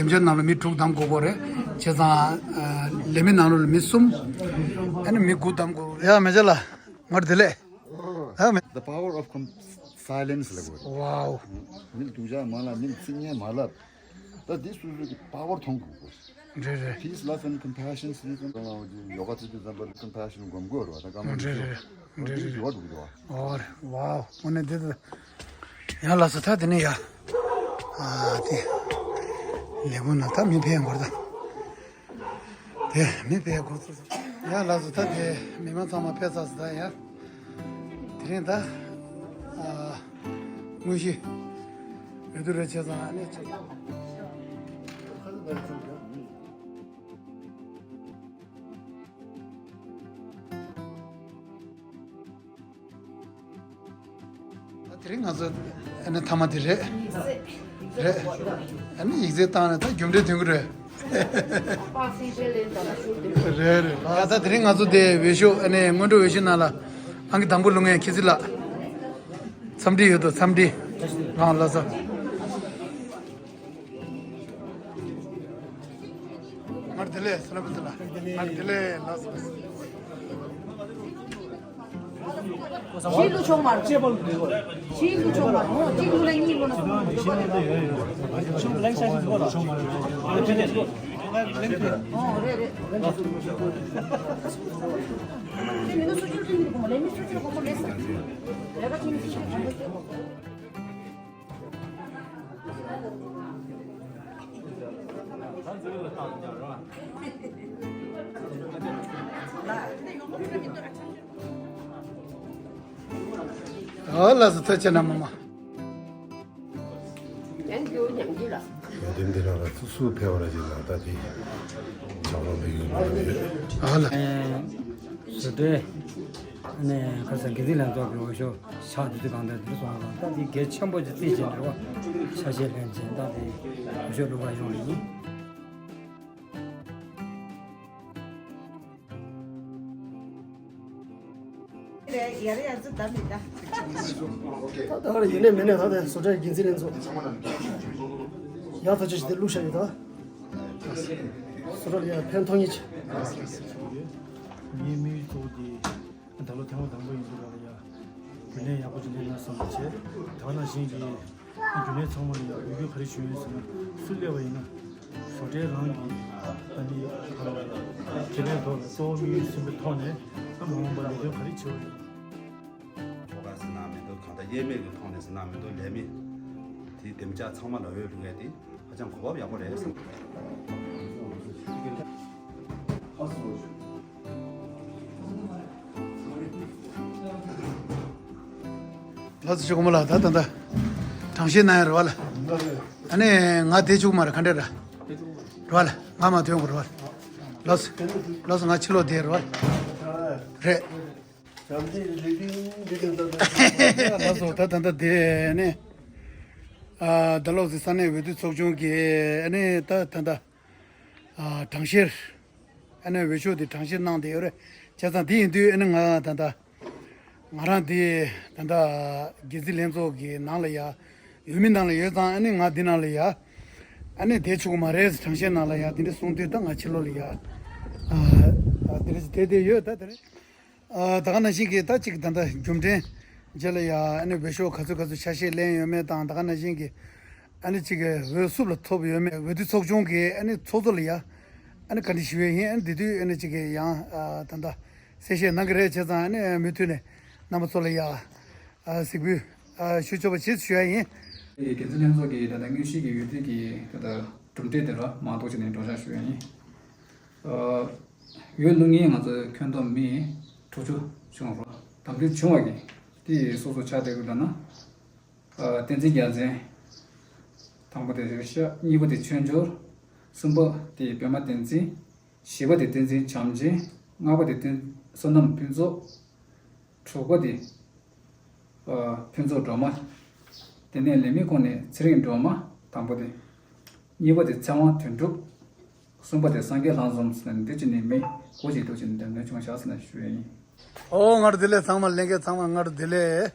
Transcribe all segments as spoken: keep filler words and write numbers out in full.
ལས་འཆར་ནང་ལ་མི་དྲུག་བདམས་དགོས་ཀྱི་རེད། བྱས་ཙང་ལས་མི་ནང་ལོགས་ལ་མི་གསུམ། ཨ་ནི་མི་དགུ་བདམས་དགོས། ཡ་མེ་ལྕེ་ལགས། ང་བདེ་ལེགས། ཨ་མེ། The power of com- silence ལབ་དགོས། Wow. མི་ལ་སྡུག་ཅག་མ་ལབ། མི་ལ་ཚིག་ངན་མ་ལབ། ད་འདི་སོ་སོ་གི་power མཐོང་དགོས། རེད་རེད། Peace, love and compassion ཟེར་ཙམ་པ་ལ་ཡོ་ག་བྱེད་དུས་ཙམ་པ་ལ་compassion སྒོམ་དགོས་རེད་བ། ད་སྐར་མ་རེད་རེད་རེད། རེད་རེད། འདི་ཡོད་འགྲོ་གི་འདུག་བ། ཨོ་རེད། Wow. དངོས་གནས་འདི་ད་ཡང་ལགས་སོ། ད་དེ་ནས་ཡ། ཨ་དེ་ལས་ཁུངས་ནང་ད་མི་ཕེབས་འགོར་ད། དེ་མི་ཕེབས་འགོར་ཚུལ། ཡ་ལགས་སོ། ད་དེ་མི་མང་ཚང་མ་ཕེབས་ཚར་སོང་ད་ཡ། དེ་རིང་ད་ཨ་དངོས་གཞི་འོས་བསྡུ་རེ་བྱས་ཙང་ཨ་ནི་ཅིག་ད་དེ་རིང་ང་ཚོ་ཨ་ནི་མཐའ་མ་དེ་རེད། རེད། ཨ་ནི་ཡིག་ཚད་བཏང་ནས་ད་རྒྱུ་འབྲས་ཐོན་གི་རེད། རེད་རེད། ཡ་ད་དེ་རིང་ང་ཚོ་དེ་འོས་ཤོག་ཨ་ནི་སྔོན་འགྲོ་འོས་ཤོག་ནང་ལ་ཨང་ཀི་དང་པོ་བླུག་མཁན་མཁྱེན་བརྩེ་ལགས། འཚམས་འདྲི་ཡོད་དོ། འཚམས་འདྲི། རང་ལ་ས། ང་བདེ་ལེགས། བསོད་ནམས་བདེ་ལགས། ང་བདེ་ལེགས། ལགས་སོ། ཤིང་ལུག་ཆོག་མ་རེད། ཤིང་ལུག་ཆོག་མ་རེད། ཨོ་གཅིག་ལུག་ན་གཉིས་ལུག་ན་གསུམ་ལུག་ན་ཡོད་པ་རེད། ཨོ་རེད་རེད། ལས་མི་སུ་ཆོག་ཆོག་གི་གོ་མ། ལས་མི་སུ་ཆོག་གོ་མ་མེད་ས། ལས་ཀ་ཆེན་མོ་སུ་ཆོག་གོ་མ་ཟེར་གོ། ཨོ་ལགས་སོ། ཐུགས་རྗེ་གནང་མ་མ། ཡང་རྒྱུ་ཉམས་ཀྱི་ལ། ཡོན་ཏན་འདི་རང་ལ་སུ་སུ་ཕེབས་པ་ར་ཅིག་ལ་ད་དེ་བྱ་བ་མི་ཡོད་མ་རེད། ཨ་ལ། བཟོ་གྲྭའི་ནས་ཁ་སང་དགེ་འཛིན་ལྷན་ཚོགས་ཀྱི་འོས་ཤོག་ཆགས་དུས་དུས་གང་ལྟར་དུ་སོང་བ་དང་ད་དེ་གལ་ཆེན་པོ་ཅིག་བརྩིས་བྱས་འབྲེལ་བ་ཆ་ཤས་ལེན་བྱས་ད་དེ་འོས་ཤོག་བླུག་པར་ཡོང་ནི་ཡིན། ད་ལྟ་ཡིན་ནས་མིན་ནས་ད་ལྟ་བཟོ་གྲྭའི་འགན་འཛིན་ལྷན་ཚོགས་ཡག་ཐག་ཆོད་ཅིག་དེ་བླུགས་བཞག་ཡོད་ད། བཟོ་གྲྭ་ལ་ཡང་ཕན་ཐོགས་ངེས་ཆེ། ངའི་དམིགས་ཡུལ་གཙོ་བོ་དེ་ད་ལོ་ཐེངས་མ་དང་པོ་ཡིན་དུས་ལ་ཡ་རྒྱུན་ལས་ཡག་པོ་ཅིག་ལེན་ན་བསམ་པ་བྱས། ད་ག་ནང་བཞིན་གྱི། རྒྱུན་ལས་ཚང་མ་ལ་ཡང་འོས་བསྡུ་ག་རེ་ཞུས་ཡོད་ཟེར་ན། སུ་སླེབས་པ་ཡིན་ན་བཟོ་གྲྭའི་རང་གི་ད་ནི་ཁེ་ཕན་ཐོག་ལ་གཙོ་བོ་དམིགས་ཡུལ་ཟིན་པའི་ཐོག་ནས་ད་མ་འོངས་པར་ལས་དོན་ག་རེ་བྱེད་པ་ཡིན། ཁྱོ་ག་ཟེར་ན་མི་འདུག་གང་ལྟར་དབྱེར་མེད་ཀྱི་ཐོག་ནས་ཟེར་ན་མི་འདུག་ལས་མི་དེ་བདེ་འཇགས་ཚང་མ་ལ་འོས་བླུག་ཡ་དེ་ཧ་ཅང་གོ་སྐབས་ཡག་པོ་རེད་བསམ། ལགས་སོ། ཆོས་སྐུ་མོ་ལགས་ད་ད་ད་དྲང་བཤེར་གནང་ཡ་རེད་བ་ལ། ཨ་ནི་ང་བསྡད་བཅུག་མ་རེད། ག་འདྲ་རེད། རེད་བ་ལ། ང་མ་ཐོན་དགོས་རེད་བ་ལ། ལགས་སོ། ལགས་སོ། ང་ཕྱི་ལོགས་བསྡད་རེད་བ་ལ། རེད། ལགས་སོ། ད་ད་ད་དེ་ནི་ཨ་ད་ལོག་སི་ས་གནས་འོས་བསྡུ་ཚོགས་ཆུང་གི་ཨ་ནི་ད་ད་ད་ཨ་དྲང་བཤེར། ཨ་ནི་འོས་ཤོག་དེ་དྲང་བཤེར་གནང་བསྡད་ཡོད་རེད། བྱས་ཙང་དེ་ཡིན་དུས་ཨ་ནི་ང་ད་ལྟ་ང་རང་དེ་ད་ལྟ་སྒེར་རྩིས་ལྷན་ཚོགས་ཀྱི་ནང་ལ་ཡ་འོས་མི་ནང་ལ་ཡོད་ཙང་ཨ་ནི་ང་འདི་ནང་ལ་ཡ་ཨ་ནི་བསྡད་ཆོག་གི་མ་རེད། དྲང་བཤེར་ནང་ལ་ཡ་དེ་འདྲ་གསུངས་དུས་ད་ང་ཕྱི་ལོགས་ལ་ཡ་ཨ་ཨ་དེ་འདྲ་ཞིག་བསྡད་བསྡད་ཡོད། ད་དེ་རེད། ཨ་ད་ག་ནང་བཞིན་གྱི་ད་ཅིག་ད་ལྟ་རྒྱུ་འབྲས་རྗེས་ལ་ཡ་ཨ་ནི་འོས་ཤོག་ག་ཚོད་ག་ཚོད་ཆ་ཤས་ལེན་ཡོད་མེད་དང་། ད་ག་ནང་བཞིན་གྱི་ཨ་ནི་ཅིག་འོས་སུ་ལ་ཐོབ་ཡོད་མེད། འོས་བསྡུ་ཚོགས་ཆུང་གི་ཨ་ནི་ཚོགས་གཙོ་ལ་ཡ་ཨ་ནི་བཀའ་འདྲི་ཞུ་ཡས་ཡིན། ཨ་ནི་དེ་དུས་ཨ་ནི་ཅིག་ཡང་ཨ་ད་ལྟ་གསལ་བཤད་གནང་གི་རེད། བྱས་ཙང་ཨ་ནི་མུ་མཐུད་ནས་རྣམ་པ་ཚོ་ལ་ཡ་ཨ་གཟིགས་འབུལ་ཨ་ཞུ་ཆོག་པ་བྱེད་ཞུ་ཡ་ཡིན། འགན་འཛིན་ལྷན་ཚོགས་ཀྱི་ད་ལྟ་དངོས་གཞི་གི་འོས་བསྡུ་གི་ད་ལྟ་གྲུབ་འབྲས་དེ་ལ་མ་གཏོགས་ཅིག་ནས་སྒྲོག་སྦྱང་ཞུ་ཡ་ཡིན། ཨ་འོས་བླུག་མཁན་ང་ཚོའི་ཁྱོན་བསྡོམས་མི་དྲུག་ཅུ་བྱུང་རོགས། དམ་འབུལ་བྱུང་བ་གི་དེ་སོ་སོ་ཆགས་བསྡད་དགོས་ལབ་ན། ཨ་བསྟན་འཛིན་རྒྱལ་མཚན། དང་པོ་དེ་རེད་ཤག་གཉིས་པ་དེ་ཆོས་འབྱོར། གསུམ་པ་དེ་པད་མ་བསྟན་འཛིན། བཞི་པ་དེ་བསྟན་འཛིན་བྱམས་ཆེན། ལྔ་པ་དེ་བསྟན་བསོད་ནམས་ཕུན་ཚོགས། དྲུག་པ་དེ་ཨ་ཕུན་ཚོགས་སྒྲོལ་མ། དེ་ནས་ལས་མི་ཁོངས་ནས་ཚེ་རིང་སྒྲོལ་མ་དང་པོ་དེ། གཉིས་པ་དེ་ཚེ་དབང་དོན་གྲུབ། གསུམ་པ་དེ་སངས་རྒྱས་ལྷག་འཛོམས་ཟེར་ནས་འདི་ཅི་ནས་མི་སྒོ་གཅིག་ཏུ་ཅི་ནས་འདེམས་ཐོན་བྱུང་བཞག་ཟེར་ནས་ཞུ་ཡ་ཡིན། ཨོ་སྔར་བདེ་ལེགས་ཚང་མ། ལྷན་རྒྱས་ཚང་མ་སྔར་བདེ་ལེགས།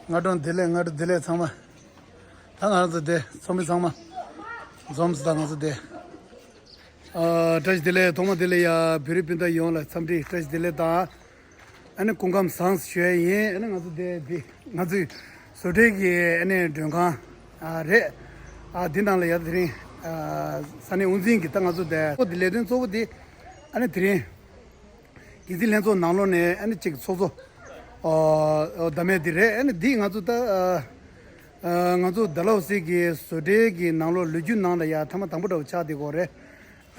སྔ་དྲོ་བདེ་ལེགས། སྔ་དྲོ་བདེ་ལེགས་ཚང་མ། ད་ང་རང་ཚོ་དེ་ཚོགས་མི་ཚང་མ། འཛོམས་དང་ང་ཚོ་དེ། ཨ། བཀྲ་ཤིས་བདེ་ལེགས། ཐོག་མ་དེ་ལ་ཡ་བོད་རིགས་སྤུན་ཟླ་ཡོངས་ལ་འཚམས་འདྲི་བཀྲ་ཤིས་བདེ་ལེགས་དང་། ཨ་ནི་སྐུ་ཁམས་བཟང་ཞུ་ཡ་ཡིན། ཨ་ནི་ང་ཚོ་དེ་འདི་ང་ཚོའི་བཟོ་གྲྭའི་གི་ཨ་ནི་མགྲོན་ཁང་ཨ་རེད། ཨ་འདི་ནང་ལ་ཡ་དེ་རིང་ཨ་ས་གནས་དབུ་འཛིན་གྱི་ད་ང་ཚོ་དེ་ཨོ་དེ་ལས་དོན་གཙོ་བོ་དེ་ཨ་ནི་དེ་རིང་འགན་འཛིན་ལྷན་ཚོགས་ནང་ལོགས་ནས་ཨ་ནི་གཅིག་ཚོགས་གཙོ་ཨ་ཨ་བདམས་ཡ་དེ་རེད། ཨ་ནི་འདི་ང་ཚོ་ད་ཨ་ཨ་ང་ཚོ་ཌལ་ཧོ་སི་གི་བཟོ་གྲྭའི་གི་ནང་ལོགས་ལོ་རྒྱུས་ནང་ལ་ཡ་ཐ་མ་དང་པོ་འདྲ་བོ་ཆགས་བསྡད་ཀྱི་ཡོད་རེད།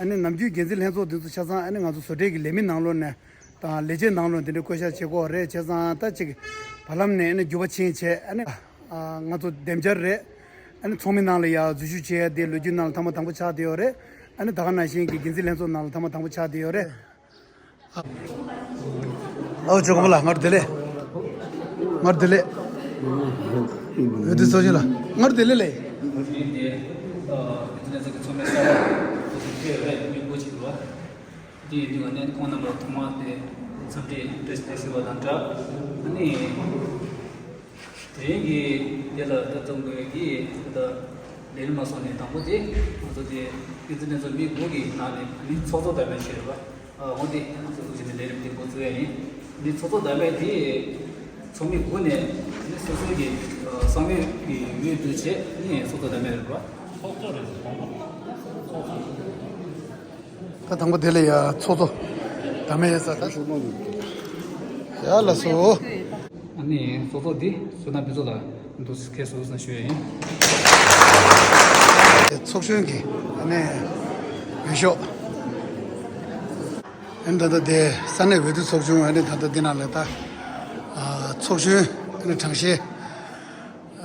ཨ་ནི་ནམ་རྒྱུན་འགན་འཛིན་ལྷན་ཚོགས་འདི་ཚོ་ཆ་ཚང་ཨ་ནི་ང་ཚོ་བཟོ་གྲྭའི་གི་ལས་མི་ནང་ལོགས་ནས་དང་ལས་བྱེད་ནང་ལོགས་འདི་འདྲའི་བསྐོ་བཞག་བྱེད་ཀྱི་ཡོད་རེད། བྱས་ཙང་ད་ཅིག་བར་ལམ་ནས་ཨ་ནི་འགྱུར་བ་ཕྱིན་བྱས་ཨ་ནི་ཨ་ང་ཚོ་བདེ་འཇགས་རེད། ཨ་ནི་ཚོགས་མི་ནང་ལ་ཡ་འཛུལ་ཞུགས་བྱེད་ཡ་དེ་ལོ་རྒྱུས་ནང་ལ་ཐ་མ་དང་པོ་ཆགས་བསྡད་ཡོད་རེད། ཨ་ནི་ད་ག་ནང་བཞིན་གྱི་འགན་འཛིན་ལྷན་ཚོགས་ནང་ལ་ཐ་མ་དང་པོ་ཆགས་བསྡད་ཡོད་རེད། ཨོ་ཅོ་གོ་མ་ལ་ངར་བདེ་ལེགས། ངར་བདེ་ལེགས། འོད་དུ་སོ་ཅི་ལ་ངར་བདེ་ལེགས་ལེ། དེ་ཡིན་དུས་ང་ནས་ཁོང་རྣམ་པ་ཐོག་མ་དེ་འཚམས་འདྲི་བཀྲ་ཤིས་བདེ་ལེགས་ཞུ་བ་དང་སྦྲགས། ཨ་ནི། དེ་རིང་གི་དེ་ལ་ད་ཚོགས་འདུ་གི་ད་ལས་རིམ་ལ་སོང་ནས་དང་པོ་དེ་ང་ཚོ་དེ་ཀི་ཙི་ནས་ཚོ་མི་དགུ་གི་ནང་ནས་ཨ་ནི་ཚོགས་གཙོ་བདམས་པའི་ཆེད་རེད་པ། ཨ་འོ་དེ་ཚོགས་གཙོ་བྱས་ནས་ལས་རིམ་དེ་འགོ་ཚུགས་ཡ་ཡིན། ཨ་ནི་ཚོགས་གཙོ་བདམས་པའི་དེ་ཚོགས་མི་དགུ་ནས་ཨ་ནི་སོ་སོའི་གི་ས་གནས་ཀྱི་འོས་བསྡུ་བྱས་ཨ་ནི་ཚོགས་གཙོ་བདམས་པའི་རེད་པ། ཚོགས་གཙོ་རེད་ཚོགས་གཙོ། ད་དང་པོ་དེ་ལ་ཡ་ཚོགས་གཙོ་ད་མེད་ཡ་ས་ད་ཡ་ལ་སོ། ཨ་ནི་ཚོགས་གཙོ་འདི་བསོད་ནམས་ཕུན་ཚོགས་ལགས་འདུག་ཁེལ་སོང་ཞུ་ཡ་ཡིན། ཚོགས་གཞོན་གྱི་ཨ་ནི་འོས་ཤོག་ཨ་ནི་ད་ལྟ་དེ་ས་གནས་འོས་བསྡུ་ཚོགས་ཆུང་ཨ་ནི་ད་ལྟ་འདི་ནང་ལ་ད་ཚོགས་གཞོན་ཨ་ནི་གྲངས་བཤེར།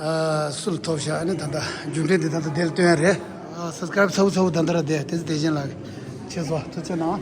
ཨ་སུ་ལ་ཐོབ་ཤག་ཨ་ནི་ད་ལྟ་རྒྱུ་འབྲས་འདི་ད་ལྟ་དེ་ལ་སྟོན་ཡ་རེད། ཨ་སབ་སི་ཀ་རབ་ཚ་བོ་ཚ་བོ་ད་ལྟ་ར་དེ་དེ་ཚོ་དེ་བཞིན་ལ་ཆེ་སོ་ཐུགས་ཆེ་གནང་།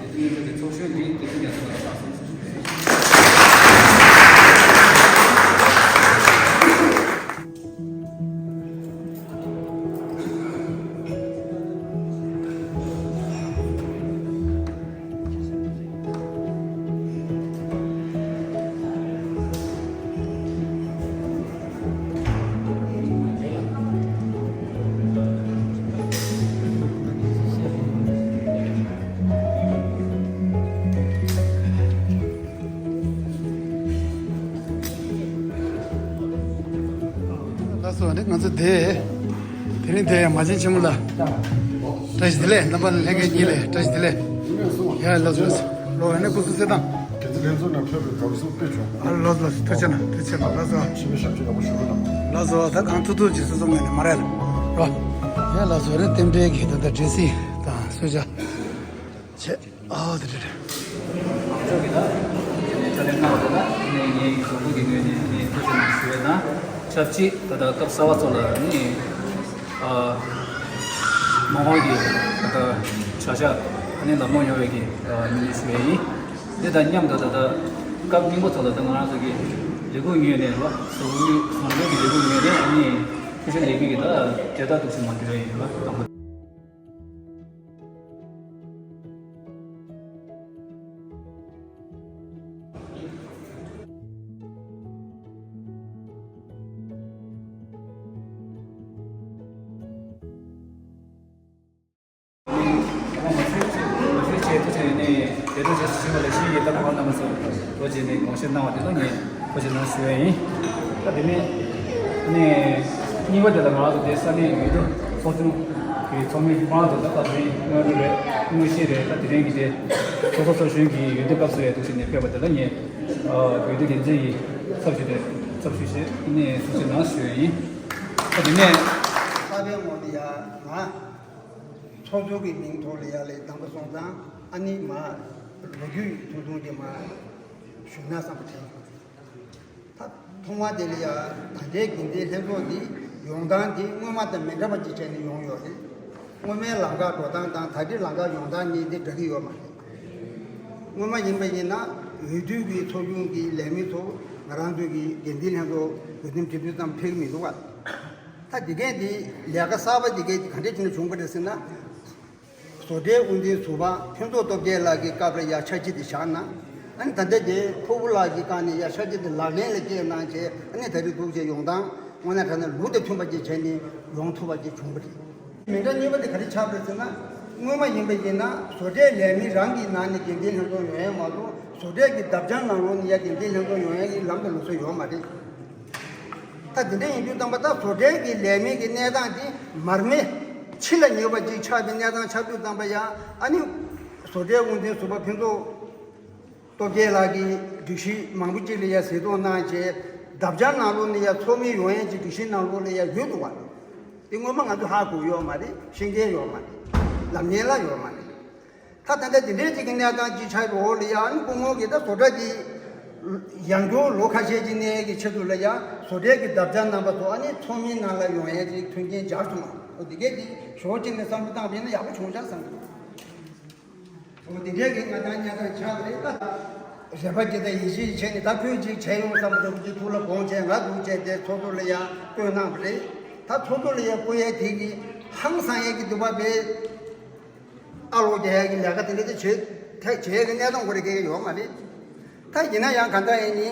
ལགས་སོ། ཨ་ནི་ང་ཚོ་དེ་དེ་རིང་དེ་མ་བྱན་ཆེན་མོ་ལ་བཀྲ་ཤིས་བདེ་ལེགས། རྣམ་པ་ལྷན་རྒྱས་གཉིས་ལ་བཀྲ་ཤིས་བདེ་ལེགས། ཡ་ལགས་སོ་ལགས་སོ། ལོ་ཨ་ནི་སྐུ་གཟུགས་གསལ་ཐང་། དེ་ཚོ་ལྷན་ཚོགས་ནང་ཕེབས་པའི་དགའ་བསུ་དཔེ་བྱུང་། ཨ་ལགས་སོ་ལགས་སོ། ཐུགས་རྗེ་གནང་། ཐུགས་རྗེ་གནང་། ལགས་སོ། ཞི་བའི་ཞབས་ཕྱི་ཡག་པོ་ཞུ་རོགས་གནང་། ལགས་སོ། ད་གང་ཐུབ་ཐུབ་ཅིག་སོ་སོ་ངོས་ནས་མ་རེད་ལ་རོ། ཡ་ལགས་སོ། ཨ་ནི་རྟེན་འབྲེལ་གྱི་ད་ལྟ་འབྲས་སིལ་དང་གསོལ་ཇ་བྱས། ཨ་དེ་རེད། ང་ཚོ་གི་ད་ཕྱག་ལས་གནང་བ་དེ་ལ་ངས་ངའི་གཟུགས་པོ་གི་ངོས་ནས་ངས་ཐུགས་རྗེ་གནང་ཞུ་ཡས་དང་ཆབས་ཅིག་ད་ལྟ་སྐབས་གསར་པ་ཚོ་ལ་ནི་ཨ་མ་འོངས་ཀྱི་ད་ལྟ་བྱ་གཞག་ཨ་ནི་ལམ་ལྷོང་ཡོང་བའི་གི་སྨོན་འདུན་ཞུ་ཡས་ཡིན། དེ་དང་མཉམ་དུ་ད་ལྟ་སྐབས་རྙིང་པ་ཚོ་ལ་ད་ང་རང་ཚོ་གི་ལས་ཁུངས་ངོས་ནས་རོ་ཟུང་འབྲེལ་ཟུང་འབྲེལ་གྱི་ལས་ཁུངས་ངོས་ནས་ཨ་ནི་ཐུགས་རྗེ་ལེགས་འབུལ་གྱི་ད་དེ་ལྟར་འདུག་སེ་མ་འདུལ་བ་ཡིན་རོ་དང་པོ། ད་དེ་ནས་ནི་གཉིས་པ་དེ་ལ་ང་རང་ཚོ་དེ་ས་གནས་འོས་བསྡུ་ཚོགས་ཆུང་གི་ཚོགས་མི་ཁོང་རྣམ་པ་ཚོ་ད་ལྟ་དངོས་གཞི་རེད། དངོས་གཞི་རེད། ད་དེ་རིང་གི་དེ་ཚོགས་གཙོ་ཚོགས་གཞོན་གྱི་འོས་བསྡུ་སྐབས་སུ་ཡང་འདུག་སེ་ནས་ཕེབས་པ་དེ་ལ་ངས་འོས་བསྡུ་འགན་འཛིན་གྱི་ཚབ་ཞུས་ཏེ་ཚབ་ཞུས་ཤིང་ནས་ཐུགས་རྗེ་གནང་ཞུ་ཡ་ཡིན། ད་དེ་ནས་གསར་པའི་ངོས་ནས་ཡ་ང་ཚོགས་གཙོ་གི་མིང་ཐོག་ལ་ཡ་ལས་གདམ་ག་སོང་ཙང་ཨ་ནི་མ་ལོ་རྒྱུས་ཐུང་ཐུང་ཅིག་མ་ཞུས་ན་བསམ་པ་དྲན་སོང་། ད་ཐོག་མ་དེ་ལ་ཡ་ད་ལྟའི་འགན་འཛིན་ལྷན་ཚོགས་འདི་ཡོང་སྟངས་འདི་སྔོན་མ་དང་མི་འདྲ་བ་ཅིག་བྱས་ནས་ཡོང་ཡོད་རེད། སྔོན་མའི་ལམ་ཁ་འགྲོ་སྟངས་དང་ད་ལྟའི་ལམ་ཁ་ཡོང་སྟངས་གཉིས་འདི་འདྲ་གི་ཡོད་མ་རེད། སྔོན་མ་ཡིན་པ་ཡིན་ན་འོས་བསྡུ་གི་ཚོགས་ཆུང་གི་ལས་མི་ཚོ་ང་རང་ཚོ་གི་འགན་འཛིན་ལྷན་ཚོགས་འོས་འདེམས་བྱེད་དུས་ཙམ་ཕེབས་ཀྱི་མི་འདུག་བ། ད་འདི་གས་འདི་ལས་ཀ་གསར་པ་འདི་གས་འདི་ག་འདྲས་བྱས་ནས་བྱུང་གི་རེད་ཟེར་ན། བཟོ་གྲྭའི་དབུ་འཛིན་ཟུར་པ་ཕུན་ཚོགས་སྟོབས་རྒྱལ་ལགས་ཀྱི་སྐབས་ལ་ཡ་འཆར་གཞི་དེ་བཞག་ན། ཨ་ནི་ད་ལྟ་དེ་ཕུར་བུ་ལགས་ཀྱི་སྒང་ནས་ཡ་འཆར་གཞི་དེ་ལག་ལེན་ལ་བསྐྱལ་གནང་བྱས་ཨ་ནི་ད་རེས་འདུག་བྱས་ཡོང་སྟངས་དངོས་གནས་དྲང་གནས་ལུགས་དང་མཐུན་པ་ཅིག་བྱས་ནས་ཡོང་ཐུབ་པ་ཅིག་བྱུང་བ་རེད། མི་འདྲ་གཉིས་པ་དེ་ག་རེ་ཆགས་པ་རེད་ཟེར་ན། སྔོན་མ་ཡིན་པ་ཡིན་ན་བཟོ་གྲྭའི་ལས་མི་རང་གི་ནང་ནས་འགན་འཛིན་ལྷན་ཚོགས་ཡོང་ཡ་མ་གཏོགས། བཟོ་གྲྭའི་གི་བདག་སྐྱོང་ནང་ལོགས་ནས་ཡ་འགན་འཛིན་ལྷན་ཚོགས་ཡོང་ཡ་གི་ལམ་དང་ལུགས་སྲོལ་ཡོད་མ་རེད། ད་དེ་འདྲ་ཡིན་དུས་ཙམ་པ། ད་བཟོ་གྲྭའི་གི་ལས་མི་གི་གནས་སྟངས་དེ་མར་མེ་ཕྱེ་ལ་ཉེ་བ་ཅིག་ཆགས་པའི་གནས་སྟངས་ཆགས་དུས་ཙམ་པ་ཡ། ཨ་ནི་བཟོ་གྲྭའི་དབུ་འཛིན་ཟུར་པ་ཕུན་ཚོགས་སྟོབས་རྒྱལ་ལགས་ཀྱིས་སྒྲིག་གཞི་མང་པོ་ཅིག་ལ་ཡ་གཟིགས་རྟོག་གནང་བྱས། བདག་སྐྱོང་ནང་ལོགས་ནས་ཡ་ཚོགས་མི་ཡོང་ཡས་ཀྱི་སྒྲིག་གཞི་ནང་ལོགས་ལ་ཡ་ཡོད་འདུག་བ། དེ་སྔོན་མ་ང་ཚོ་ཧ་གོ་ཡོད་མ་རེད། ཤེས་མཁན་ཡོད་མ་རེད། ལམ་སྣེ་ལ་ཡོད་མ་རེད། ད་ད་ལྟ་དེ་འདྲའི་ཅིག་གི་གནས་སྟངས་ཅིག་ཆགས་པའི་འོག་ལ་ཡ། ཨ་ནི་སྐུ་ངོ་གིས་ད་བཟོ་གྲྭ་འདི་ཡང་བསྐྱར་ལོ་ཁ་ཤས་ཅིག་གནས་ཀྱི་ཆེད་དུ་ལ་ཡ། བཟོ་གྲྭའི་གི་བདག་སྐྱོང་རྣམ་པ་ཚོ་ཨ་ནི་ཚོགས་མིའི་ནང་ལ་ཡོང་ཡས་ཅིག་མཐུན་རྐྱེན་སྦྱར་སོང་བ། འོ་འདི་གས་འདི་ཞོར་ཅིག་ནས་བསམ་བློ་བཏང་བ་ཡིན་ན་ཡག་པོ་བྱུང་ཤག་བསམ་གྱི་འདུག་འོ་དེ་འདྲའི་གི་ང་ད་གནས་སྟངས་ཆགས་པ་རེད། ད་རེ་བ་ཅིག་དང་ཡིད་ཆེས་བྱས་ནས། ད་ཁོས་ཅིག་བྱས་ཡོང་བསམ་པ་འདྲ་པོ་ཅིག་ཐུགས་ལ་དགོངས་བྱས། ང་འདུག་བྱས་དེ་ཚོགས་གཙོ་ལ་ཡ་བསྐོས་གནང་བ་རེད། ད་ཚོགས་གཙོ་ལ་ཡ་བསྐོས་ཡས་དེ་གི་ཧང་སང་ཡས་ཀྱི་འདུག་པ་བས། ཨ་ལོ་རྒྱག་ཡས་ཀྱི་ལས་ཀ་དེ་འདྲ་དེ་བྱེད་ཐད་བྱེད་ཡས་ཀྱི་གནས་སྟངས་ཁོ་རེ་གས་ཡོད་མ་རེད། ད་ཡིན་ན་ཡང་གང་ལྟར་ཡིན་ནའི་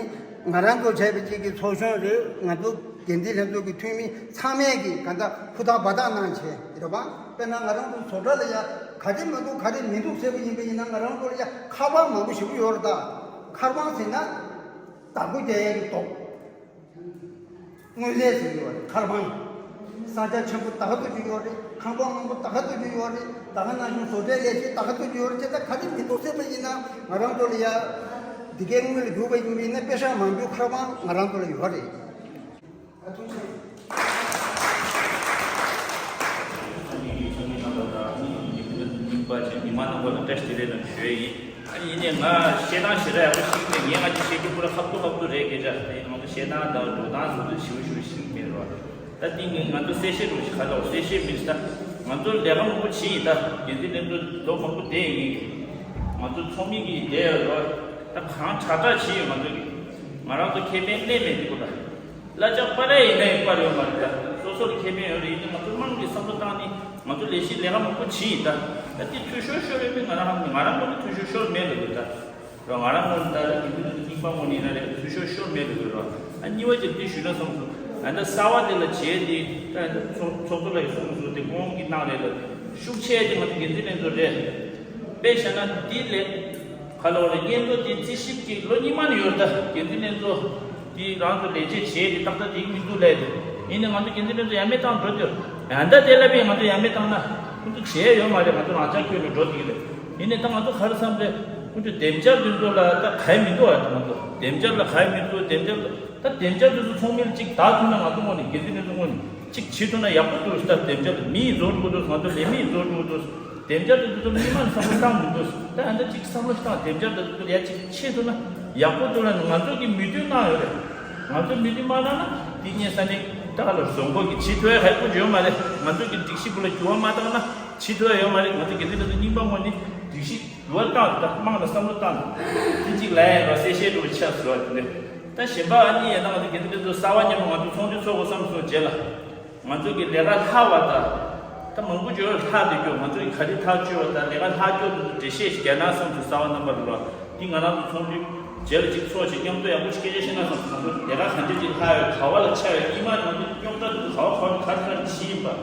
ང་རང་ཚོ་བྱས་པའི་གཅིག་གི་ཚོགས་གཞོན་རེད། ང་ཚོ་འགན་འཛིན་ལྷན་ཚོགས་ཀྱི་འཐུས་མི་ཚང་མས་ཀྱི་གང་ལྟར་ཧུར་ཐག་འབད་ཐག་གནང་བྱས་རེད་པ། དཔེར་ན་ང་རང་ཚོ་བཟོ་གྲྭ་ལ་ཡ་ག་རེ་མ་འདུག་ག་རེ་མི་འདུག་ཟེར་བ་ཡིན་པ་ཡིན་ན། ང་རང་ཚོ་ལ་ཡ་མཁར་དབང་མང་པོ་ཞེ་པོ་ཡོད་རེད། ད་མཁར་དབང་ཟེར་ན་བདག་པོ་རྒྱག་ཡས་ཀྱི་རྡོ། དངོས་རྫས་ཟེར་གྱི་ཡོད་རེད། མཁར་དབང་། ས་ཆ་ཆེན་པོ་ད་ག་ཐུག་ཅིག་ཡོད་རེད། ཁང་པ་མང་པོ་ད་ག་ཐུག་ཅིག་ཡོད་རེད། ད་ག་ནང་བཞིན་བཟོ་གྲྭའི་ལས་བྱེད་ད་ག་ཐུག་ཅིག་ཡོད་རེད། དེ་ད་ག་རེ་མི་འདུག་ཟེར་བ་ཡིན་ན། ང་རང་ཚོ་ལ་ཡ་འདི་གའི་དངུལ་ལ་བསྒྱུར་བ་ཡིན་པ་ཡིན་ན། པེ་ཤག་མང་པོའི་མཁར་དབང་ང་རང་ཚོ་ལ་ཡོད་རེད། ཨ་ཐུགས་རྗེ་ཆེ། ཚོགས་མི་གི་ཚོགས་མི་རྣམ་པ་དང་། ཨ་ནི་མི་རྣམ་པ་ཆེ་མི་མང་རྣམ་པ་ལ་བཀྲ་ཤིས་བདེ་ལེགས་ལ་ཞུ་ཡས་ཡིན། ཨ་ནི་ཡིན་ནའི་ང་བཤད་སྟངས་ཞེ་དྲག་ཡག་པོ་ཤེས་ཀྱི་མེད། ངས་ང་ཅིག་བཤད་རྒྱུ་པུ་ར་ཁ་ཐུག་ཁ་ཐུག་རེད། སྐད་ཆ་དེ་ང་ཚོ་བཤད་སྟངས་དང་འགྲོ་སྟངས་སོགས་དེ་ཞིབ་ཞིབ་ཤེས་ཀྱི་མེད་རོ། ད་འདི་ངས་ང་ཚོ་གསལ་བཤད་འདྲ་པོ་ཞིག་ག་ལ་གསལ་བཤད་མིན་ད། ང་ཚོ་ལས་ཀ་མང་པོ་བྱས་ཡིན། ད་འགན་འཛིན་ལྷན་ཚོགས་ལོ་མང་པོ་བསྡད་ཡིན། ང་ཚོ་ཚོགས་མི་གིས་བསྡད་ཡོད་རོ། ད་གང་དྲག་དྲག་བྱས་ཡོད། ང་ཚོ་གིས་ང་རང་ཚོ་ཁེ་ཕན་གནས་མེད་འདི་པུ་ར། གླ་ཆ་སྤར་ཡ་ཡིན་ན་ཡང་སྤར་ཡོད་མ་རེད། ད་སོ་སོ་ལ་ཁེ་ཕན་ཡོད་རེད། ཡིན་ནའི་ང་ཚོ་དམངས་ཀྱི་བསམ་བློ་བཏང་ནས་ང་ཚོ་ལས་གཞི་ལས་ཀ་མང་པོ་བྱས་ཡིན། ད་ད་དེ་འཐུས་ཤོར་ཤོར་ཡོད་མེད་ང་རང་ཧ་གོ། ང་རང་ངོས་ནས་འཐུས་ཤོར་ཤོར་མེད་ལབ་ཀྱི་ར། ར་ང་རང་ངོས་ནས་ད་རེད། དེ་འདི་རྙིང་པ་ངོས་ནས་ཡིན་ན་རེད། འཐུས་ཤོར་ཤོར་མེད་ལབ་ཀྱི་ར། ཨ་གཉིས་པ་ཅིག་འདི་ཞུས་ན་བསམ་སོང་། ཨ་ད་གསར་པ་དེ་ལ་བྱས་ཏེ། ད་ཚོགས་ཚོགས་གཙོ་ལགས་ཀྱིས་གསུངས་སོང་། དེ་ཁོང་གིས་གནང་རེད་ལབ། ཤུགས་ཆེ་དེ་ང་ཚོ་འགན་འཛིན་ལྷན་ཚོགས་རེད། དཔེ་བཞག་ན་འདི་ལས། ག་ལ་བ་རེད། སྙན་ཐོ་དེ་རྩིས་ཞིབ་ཀྱི་ལོ་གཉིས་མ་ནས་ཡོད་རེད། ད་འགན་འཛིན་ལྷན་ཚོགས་དེ་རང་ཚོ་ལས་བྱེད་བྱས་ཏེ་ཏག་ཏག་དེ་མི་འདུག་ལབ་དེ། ཡིན་ནའི་ང་ཚོ་འགན་འཛིན་ལྷན་ཚོགས་ཡར་མར་བཏང་འགྲོ་དུས། ཡང་ད་དེ་ལ་བས་ང་ཚོ་ཡར་མར་བཏང་ན་ཁོང་ཚོ་བྱས་ཡོད་མ་རེད། ང་ཚོ་རང་ཅག་ཁྱོན་ནས་འགྲོ་དེ་གི་རེད། ཡིན་ནའི་ད་ང་ཚོ་ག་རེ་བསམ་རེད། ཁོང་ཚོ་བདེ་འཇགས་དེ་ཚོ་ལ་ད་ག་ཡེ་མི་འདུག་ཨ། ད་ང་ཚོ་བདེ་འཇགས་ལ་ག་ཡེ་མི་འདུག་བདེ་འཇགས་ལ་ད་བདེ་འཇགས་དེ་ཚོ་ཚོགས་མི་ལ་གཅིག་བདག་ཐུབ་ན། ང་ཚོ་ངོས་ནས་འགན་འཛིན་ལྷན་ཚོགས་ངོས་ནས་གཅིག་བྱེད་ཐུབ་ན་ཡག་པོ་འདུག་ཟེར། ད་བདེ་འཇགས་ལ་མི་ཡི་རྫོགས་འགྲོ་གི་འདུག་ང་ཚོ་ལས་མི་ཡི་རྫོགས་འགྲོ་གི་འདུག་བདེ་འཇགས་དེ་ཚོ་མི་མང་བསམ་བློ་བཏང་མི་འདུག་ད་ཨ་འདྲ་གཅིག་བསམ་བློ་བཏང་། བདེ་འཇགས་དེ་ཚོ་ཡ་གཅིག་ཆེད་དུ་ན་ཡག་པོ་འདུག་ལ། ང་ཚོ་གི་མོས་མཐུན་གནང་ཡོད་རེད། ང་ཚོ་མོས་མཐུན་མ་གནང་ན་དེ་ཉིན་ས་ནས་ད་ལ་བཟོ་འགོ་གི་བྱེད་ཐུབ་ཡ་ཧ་གོ་ཡོད་མ་རེད། ང་ཚོ་གི་སྒྲིག་གཞི་བུ་ལ་འགྱུར་བ་མ་བཏང་ན་བྱེད་ཐུབ་ཡ་ཡོད་མ་རེད། ང་ཚོ་གི་དེ་འདྲ་ཚོ་རྙིང་པ་ངོས་ནས་སྒྲིག་གཞི་འགྱུར་བ་བཏང་། ད་དམངས་ལ་བསམ་བློ་བཏང་། དེ་གཅིག་ལ་ཡ་ར་གསལ་བཤད་འདྲ་པོ་ཆགས་སོང་བ་དེ་འདྲ། ད་གཞན་པ་ཨ་ནི་ཡིན་ན་ང་ཚོ་འགན་འཛིན་ལྷན་ཚོགས་གསར་པ་མཉམ་དུ་ང་ཚོ་ཚོགས་འདུ་ཚོགས་དགོས་བསམ་སོང་། རྗེས་ལ་ང་ཚོ་གི་ལས་ཀ་ལྷག་པ་དང་། ད་མང་པོ་ཅིག་ལྷག་བསྡད་རྒྱུ། ང་ཚོ་གི་ག་རེ་ཐག་གཅོད་པ་དང་ལས་ཀ་ལྷག་རྒྱུ་དེ་ཚོ་འགྲེལ་བཤད་ཞིག་རྒྱག་ན་བསམ་སོང་། གསར་པ་རྣམ་པ་ལ་ར། འདི་ང་རང་ཚོ་ཚོགས་འདུ་རྗེས་ལ་ཅིག་ཚོགས་བྱས་མཉམ་དུ་ཡག་པོ་ཞིག་སྐད་ཆ་བཤད་ན་བསམ་སོང་། ང་ཚོ་ལས་ཀ་ག་འདྲ་ཅིག་ལྷག་ཡོད། ག་བ་ལ་ཆགས་ཡོད། སྔོན་མ་ང་ཚོ་རྙོག་དྲ་དེ་ཚོ་ག་བ་ག་བ་ག་རེ་ག་རེ་བྱས་ཡིན་པ།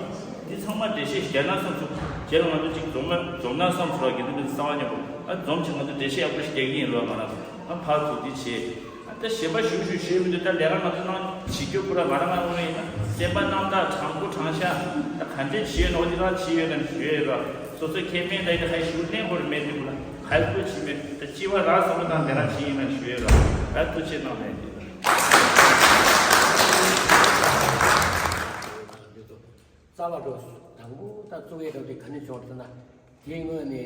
འདི་ཚང་མ་འགྲེལ་བཤད་ཞིག་རྒྱག་ན་བསམ་སོང་། རྗེས་ལ་ང་ཚོ་ཅིག་འཛོམས་ན་འཛོམས་ན་བསམ་སོང་ར། དགེ་འདུན་པ་གསར་པ་མཉམ་པོ་ཨ་འཛོམས་བྱས་ང་ཚོ་འགྲེལ་བཤད་ཡག་པོ་ཞིག་རྒྱག་གི་ཡིན་རོགས། ང་རང་ཚོ་ཨ་ཕར་ཚུར་འདི་བྱས། ཨ་ད་གཞན་པ་ཞུ་ཞུ་ཞུས་མི་འདུག་ད་ལས་ཀ་ང་ཚོ་གནང་བྱེད་རྒྱུ་པུ་ར་ང་རང་ང་ངོས་ཡིན་ན་སེམས་པ་རྣམ་དག་དྲང་པོ་དྲང་བཞག་ད་ག་འདྲས་བྱས་ནོ་འདི་རང་བྱས་ཡོད་ན་ཞུ་ཡས་ར། སོ་སོའི་ཁེ་ཕན་ད་ཡིན་ན་ཧ་ཞུ་གནས་སྐོར་མེད་འདི་པུ་ར་ཧ་ལས་པོ་བྱས་མེད། ད་སྤྱི་བ་རང་བསམ་བློ་བཏང་ལས་ཀ་བྱས་ཡིན་ན་ཞུ་ཡས་ར། ཨ་ཐུགས་རྗེ་གནང་མེད་འདི། རྩ་བ་འགྲོ་དང་པོ་ད་གཙོ་བོའི་རབ་དེ་ག་ནས་བྱུང་ཟེར་ན། དེའི་སྔོན་ནས་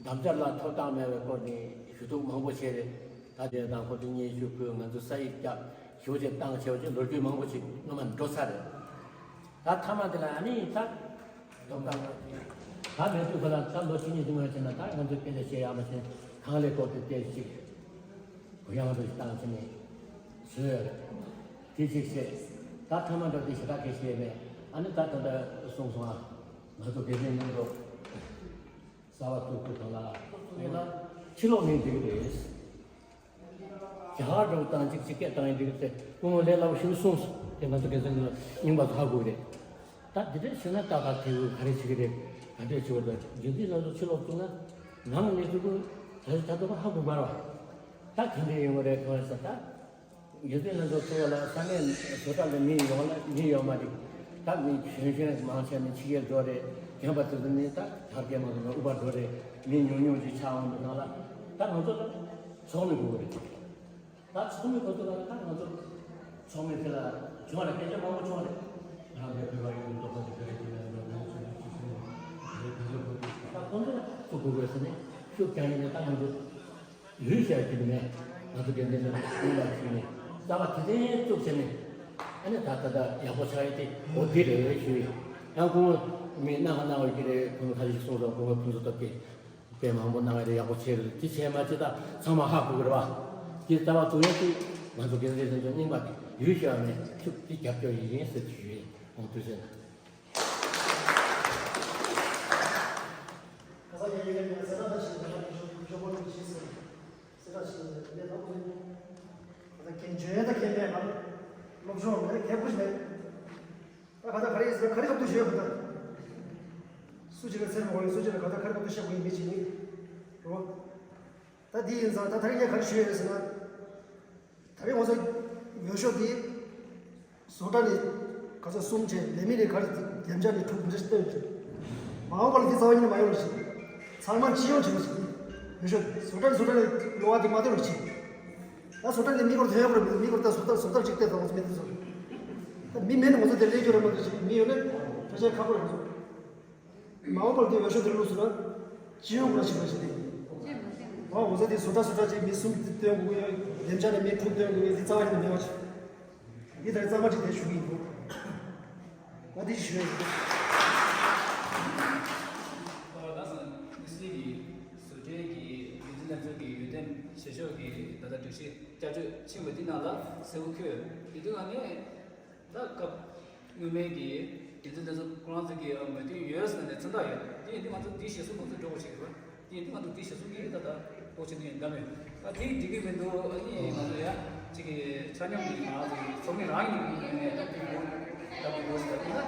འདམ་རྩྭ་ལ་ཐོབ་ཐང་མེད་པའི་སྐོར་ནས་ཞུ་གཏུག་མང་པོ་བྱས་རེད། ད་དེ་དང་ཁོ་ཚོ་སྙན་ཞུ་ཕུལ། ང་ཚོ་ས་ཡིག་བརྒྱབ། ཞུ་བྱེད་བཏང་བྱས་བྱས་ལོ་རྒྱུས་མང་པོ་ཞིག་སྔོན་མ་འགྲོ་ཚར་རེད། ད་མཐའ་མ་དེ་ལ་ཨ་ནི་ད་ཐོབ་ཐང་ད་མེད་དུས་ཁོ་ལ་ད་ལོ་གཅིག་གཉིས་དུས་མ་བྱས་ན་ད་ང་ཚོ་སྐད་ཆ་བཤད་ཡག་མ་བྱས་གང་ལས་སྐོར་དེ་བལྟས་ཤིག་གུ་ཡངས་རུ་བཏང་ཕྱིན་ནས་བཟོས་ཡོད་རེད། དེ་གཅིག་བཤད། ད་ཐ་མ་འདྲ་དེ་ཞེ་དྲག་གི་བཤད་མེད། ཨ་ནི་ད་ད་ལྟ་གསུངས་སོང་ཨ། ང་ཚོ་དགེ་རྒན་མཉམ་དུ་གསར་བ་བཙུགས་དུས་སྒང་ལ་ཡིན་ན་ཕྱི་ལོགས་ནས་འགྲིག་གི་རེད། རྒྱ་གར་འགྲོ་དང་གཅིག་གཅིག་སྐད་བཏང་ཡིན་འགྲིག་གི་རེད། སྐུ་ངོ་ལས་སླ་པོ་ཞིག་གསུངས་སོང་། དེ་ང་ཚོ་དགེ་རྒན་ཚོ་རྙིང་པ་ཚོ་ཧ་གོ་གི་རེད། ད་འདི་འདྲ་བྱས་ན་ཏག་ཏག་དེ་གུ་ག་རེ་བྱེད་ཀྱི་རེད། ག་འདྲས་བྱེད་དགོས་རེད། རྒྱུན་མཐུད་ལམ་སྲོལ་ཕྱིར་ལོག་བཙུགས་ན་ནང་གནས་ཚུལ་གུ་ད་ད་ལྟ་བ་ཧ་གོ་མ་རེད་བ། ད་ག་འདྲས་ཡོང་གི་རེད་གང་རེད་ཟེར། ད་རྒྱུན་མཐུད་ལམ་སྲོལ་ཚུགས་ཡ་ལ་ས་གནས་བཟོ་གྲྭ་ལ་མི་ཡོང་ལ་མི་ཡོད་མ་རེད། ད་མི་གཞོན་གཞོན་མང་ཆེ་ནི་ཕྱི་རྒྱལ་འགྲོ་རེད། རྒན་པ་དེ་ཚོ་ནི་ད་དར་རྒྱས་མ་སོང་ན་དབུ་བར་འགྲོ་རེད། མི་ཉུང་ཉུང་ཅིག་ཆགས་འོང་དུས་སྒང་ལ་ད་ང་ཚོ་ཚོགས་མི་དགོས་ཀྱི་རེད། ད་ཚོགས་མི་ཁོ་ཚོ་ལ་ད་ང་ཚོ་ཚོགས་མི་དེ་ལ་བྱུང་བ་ལ་སྐད་ཆ་མང་པོ་བྱུང་བ་རེད། ང་རང་ཚོའི་བོད་པ་ཡིན་དུས་ཏོག་ཙམ་དེ་རེད་ཀྱི་མེད་ལ་ང་ཚོ་ཚོགས་མི་ཚོགས་མི་ད་ཁོ་ཚོ་ཚོགས་དགོས་དགོས་ཟེར་ནས་ཤུགས་རྒྱག་ཡིན་ན་ད་ང་ཚོ་ཡུལ་ཤར་གྱི་མེད། ང་ཚོ་དགེ་འདུན་ལ་ཡུལ་ལ་ཞུས་ནས་རྩ་བ་དེ་དེ་བཙུགས་བྱས་ནས་ཨ་ནི་ད་ད་ད་ཡག་པོ་ཆགས་ཡོད་དེ་འོ་དེ་རེད་ཞུས་ཡོད། ཡང་ཁོང་མི་སྣ་ཁ་སྣང་བ་ཀྱི་རེད། ཁོང་ཁ་ཤས་ཤིག་གསུངས་སོང་། ཁོང་ཕུན་ཚོགས་སྟོབས་ཀྱིས། དཔེ་མང་པོ་གནང་ཡ་དེ་ཡག་པོ་བྱས་རེད། དེ་བྱས་མ་བྱས་ད་ཚང་མ་ཧ་གོ་གི་རེད་བ། དེ་རྩ་བ་བཙུགས་ཡ་དེ་ང་ཚོ་དགེ་འདུན་ལྷན་ཚོགས་རྙིང་པ་དེ་ཡུལ་ཤར་ནས་ཤུགས་དེ་རྒྱབ་སྐྱོར་ཡིན་ཟེར་དུ་ཞུ་ཡིན། ཁོང་དུས་ཚོད་ན། ད་ག་ད་ག་རེ་ཡིན་ཟེར་ག་རེ་ཁ་ཐུག་ཞུ་ཡོད་ག་ད། སུ་གཅིག་ལ་ཚེར་མ་གོ་ཡིན། སུ་གཅིག་ལ་ག་ད་ག་རེ་ཁ་ཐུག་བཤད་དགོས་ཡིན་མི་གཅིག་ནི་རོ། ད་འདི་ཡིན་ཙང་ད་ད་རེས་ངས་ག་རེ་ཞུ་ཡོད་ཟེར་ན། ད་རེས་ང་ཚོ་འོས་ཤོག་འདི་བཟོ་གྲྭ་ནས་ག་ཚོད་གསུམ་བྱས། ལས་མི་ནས་ག་རེ་བདེ་འཇགས་ནས་དྲུག་འདྲ་བཏོན་བྱས། མ་འོངས་པ་ལ་འདི་རྩ་བ་ཉིད་ནས་མ་ཡོང་བ་ཞིག་ཚང་མ་སྤྱི་ཡོངས་བྱེད་པ་ཞིག་འོས་ཤོག་བཟོ་གྲྭ་ནས་བཟོ་གྲྭ་ནས་ལོ་བ་འདི་མ་བཏོན་བ་ཞིག་ད་བཟོ་གྲྭ་ནས་མི་སྐོར་ཐོན་ཡོང་གི་རེད། མི་སྐོར་ད་བཟོ་ལྟ་བཟོ་ལྟ་ཅིག་བལྟས་དང་ང་ཚོ་མི་འདི་ཚོ་ད་མི་མེད་ན་ང་ཚོ་དེ་ལས་རྒྱུ་རེད་མ་གཏོགས་ཅིག་མི་ཡོད་ན་ཁ་ཤས་ཁག་པོ་རེད། ང་ཚོ་མ་འོངས་པར་དེ་འོས་ཤོག་དེ་བླུགས་སོང་ན་སྤྱི་ཡོངས་ཀྱི་ཞིག་ལ་ཞིག་རེད། ང་ང་ཚོ་དེ་བཟོ་ལྟ་བཟོ་ལྟ་ཅིག་མི་གསུམ་དེ་སྟོན་དགོས་ཀྱི་ཡོད། བདེ་འཇགས་ནས་མི་དྲུག་སྟོན་དགོས་ཀྱི་ཡོད། དེ་རྩ་བ་ཉིད་ནས་མེད་པ་ཅིག་འདི་ལྟར་གཙང་མ་ཅིག་དེ་ཞུ་གི་ཡིན། ང་འདི་ཞུ་ཡ་ཡིན། ད་ང་ཚོ་ནི་སི་གི་བཟོ་གྲྭའི་གི་རྒྱུན་འཛིན་ལྷན་ཚོགས་ཀྱི་འོས་འདེམས་བྱེད་ཕྱོགས་ཀྱི་ད་ལྟ་སྒྲིག་གཞི་བསྐྱར་བཅོས་ཕྱིན་པ་འདི་ནང་ལ་གསལ་པོ་འཁོད་ཡོད། དེ་དུས་ང་ནི་ད་སྐབས་སྔོན་མའི་གི་རྒྱུན་འཛིན་ལྷན་ཚོགས་ཁོ་རང་ཚོ་གི་མོས་མཐུན་ཡོད་ཟེར་ནས་མཚན་རྟགས་ཡོད། དེ་ཡིན་དུས་ང་ཚོ་འདི་གཞིར་བཟུང་ང་ཚོ་འགྲོ་དགོས་ཤིག་རེད་པ། དེ་ཡིན་དུས་ང་ཚོ་འདི་གཞིར་བཟུང་གི་ད་ལྟ་ཐོག་ཆེན་ནས་འདམ་ཡོད། ད་དེ་འགྲིག་གི་མི་འདུག་ཨ་ནི་ང་ཚོ་ཡ་གཅིག་གི་ཆ་སྙོམས་ཀྱི་ང་ཚོ་གི་ཚོགས་མི་རང་ཡིན་ནས་ད་དེ་ཡོད་ད་དེ་ཡོད་ཟེར་ད་ང་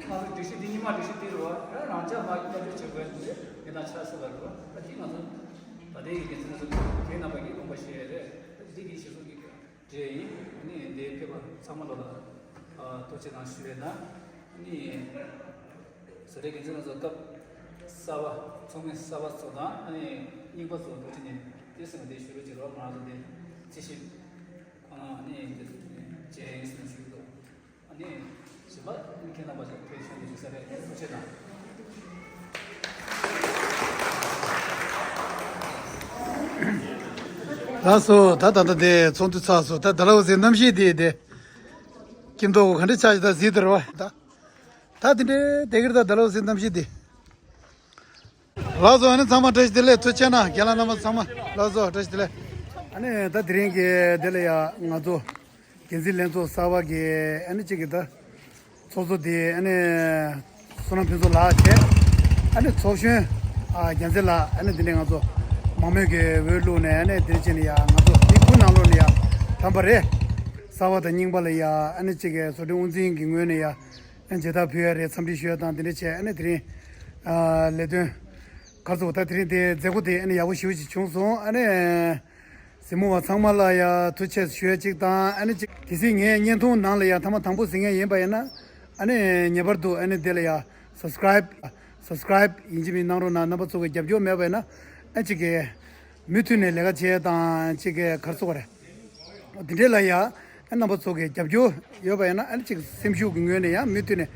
ཚོ་སྒྲིག་གཞི་འདི་རྙིང་མ་སྒྲིག་གཞི་འདི་རེད་པ། ད་རང་ཅག་མ་བསྐྱར་བཅོས་བྱེད་དགོས་ཟེར་ནས་ཡིན་ན་ཆ་ཟེར་བ་རེད་པ། ད་དེ་ང་ཚོ་ད་ལྟའི་གི་འཛིན་ཚོགས་ཁྱེད་རྣམ་པ་གི་དགོངས་པ་བཞེས་རེད། ད་འདི་གི་གཞིར་བཟུང་གི་གྲས་ཡིན། ཨ་ནི་འདིར་ཕེབས་པ་ཚང་མ་ལོ་ལ་ཨ་ཐུགས་རྗེ་གནང་ཞུ་བས་ན། ཨ་ནི་བཟོ་གྲྭའི་འགན་འཛིན་ལྷན་ཚོགས་སྐབས་གསར་པ་ཚོགས་མི་གསར་པ་ཚོ་དང་ཨ་ནི་རྙིང་པ་ཚོ་ཐུགས་རྗེ་ནས་དེ་སེམས་ལ་དེ་ཞུ་རོགས་བྱེད་རོགས། ང་རང་ཚོ་དེ་རྩིས་ཞིབ་ཁོ་ན་ཨ་ནི་འདི་ཚོ་མཇལ་ཡིན་ཟེར་ཞུ་གི་འདུག་ཨ་ནི་གཞན་པ་ཨ་ནི་ཁྱེད་རྣམ་པ་ཚོ་ཐུགས་རྗེ་གནང་། ལགས་སོ། ད་ད་ལྟ་དེ་ཚོགས་འདུ་ཚར་སོང་། ད་ད་ལོ་ཟེར་གནམ་གཤིས་དེ་དེ་ཁྱིམ་ཐོག་ག་འདྲ་ཆགས་ཀྱི་ད་གཟིགས་དེ་རེད་པ། ད་ད་དེ་འདྲའི་དེ་གིར་ད་ད་ལོ་ཟེར་གནམ་གཤིས་དེ། ལགས་སོ། ཨ་ནི་ཚང་མ་བཀྲ་ཤིས་བདེ་ལེགས། ཐུགས་རྗེ་གནང་། རྒན་ལགས་རྣམ་པ་ཚང་མ་ལགས་སོ། བཀྲ་ཤིས་བདེ་ལེགས། ཨ་ནི་ད་དེ་རིང་གི་དེ་ལ་ཡ་ང་ཚོ་འགན་འཛིན་ལྷན་ཚོགས་གསར་པ་གི་ཨ་ནི་གཅིག་གི་ད་ཚོགས་གཙོ་དེ་ཨ་ནི་བསོད་ནམས་ཕུན་ཚོགས་ལགས་བྱས། ཨ་ནི་ཚོགས་གཞོན་ཨ་རྒྱལ་མཚན་ལགས། ཨ་ནི་དེ་ནས་ང་ཚོ་མང་མོས་ཀྱི་འོས་བླུགས་ནས་ཨ་ནི་དེ་རིང་ནས་ཡ་ང་ཚོ་དེ་ཁུལ་ནང་ལོགས་ནས་ཡ་དམ་པ་རེད། གསར་པ་དང་རྙིང་པ་ལ་ཡ་ཨ་ནི་གཅིག་གི་བཟོ་སྐྲུན་དབུ་འཛིན་གྱི་ངོས་ནས་ཡ་མཇལ་དར་ཕུལ་ཡ་རེད། འཚམས་འདྲི་ཞུ་ཡ་དང་དེ་འདྲ་བྱས། ཨ་ནི་དེ་རིང་ཨ་ལས་དོན་ག་རེ་ཟེར་དགོས། ད་དེ་རིང་དེ་མཛད་སྒོ་དེ་ཨ་ནི་ཡག་པོ་ཞེ་པོ་ཅིག་བྱུང་སོང་། ཨ་ནི་གཟིགས་མོ་བ་ཚང་མ་ལ་ཡ་ཐུགས་རྗེ་ཆེ་ཞུ་ཡ་གཅིག་དང་། ཨ་ནི་གཅིག་གལ་སྲིད་ངའི་བརྙན་ཐུང་ནང་ལ་ཡ་ཐེངས་མ་དང་པོ་གཟིགས་མཁན་ཡིན་པ་ཡིན་ན་ཨ་ནི་ངེས་པར་དུ་ཨ་ནི་དེ་ལ་ཡ་སབ་སི་ཀ་རའིབ་སབ་སི་ཀ་རའིབ་ཡིན་གཅིག་མིན་གཅིག་གནང་རོགས་གནང་། རྣམ་པ་ཚོ་གི་རྒྱབ་སྐྱོར་མེད་པ་ཡིན་ན་ཨ་གཅིག་གི་མུ་མཐུད་ནས་ལས་ཀ་བྱེད་ཡ་དང་གཅིག་གི་ག་རེ་ཟེར་དགོས་རེད། དེ་འདྲས་ལ་ཡ་ཨ་རྣམ་པ་ཚོ་གི་རྒྱབ་སྐྱོར་ཡོད་པ་ཡིན་ན་ཨ་ནི་གཅིག་སེམས་ཤུགས་ཀྱི་ངོས་ནས་ཡང་མུ་མཐུད་ནས་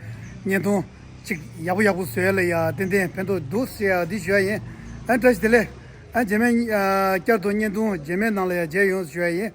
བརྙན་ཐུང་གཅིག་ཡག་པོ་ཡག་པོ་བཟོ་ཡ་ལ་ཡ་ཏན་ཏན་ཕན་ཐོགས་འདུག་ཟེར་ཡ་འདི་ཞུ་ཡ་ཡིན། ཨ་བཀྲ་ཤིས་བདེ་ལེགས། ཨ་རྗེས་མའི་ཨ་བསྐྱར་དུ་བརྙན་ཐུང་རྗེས་མའི་ནང་ལ་ཡ་མཇལ་ཡོང་ཞུ་ཡ་ཡིན།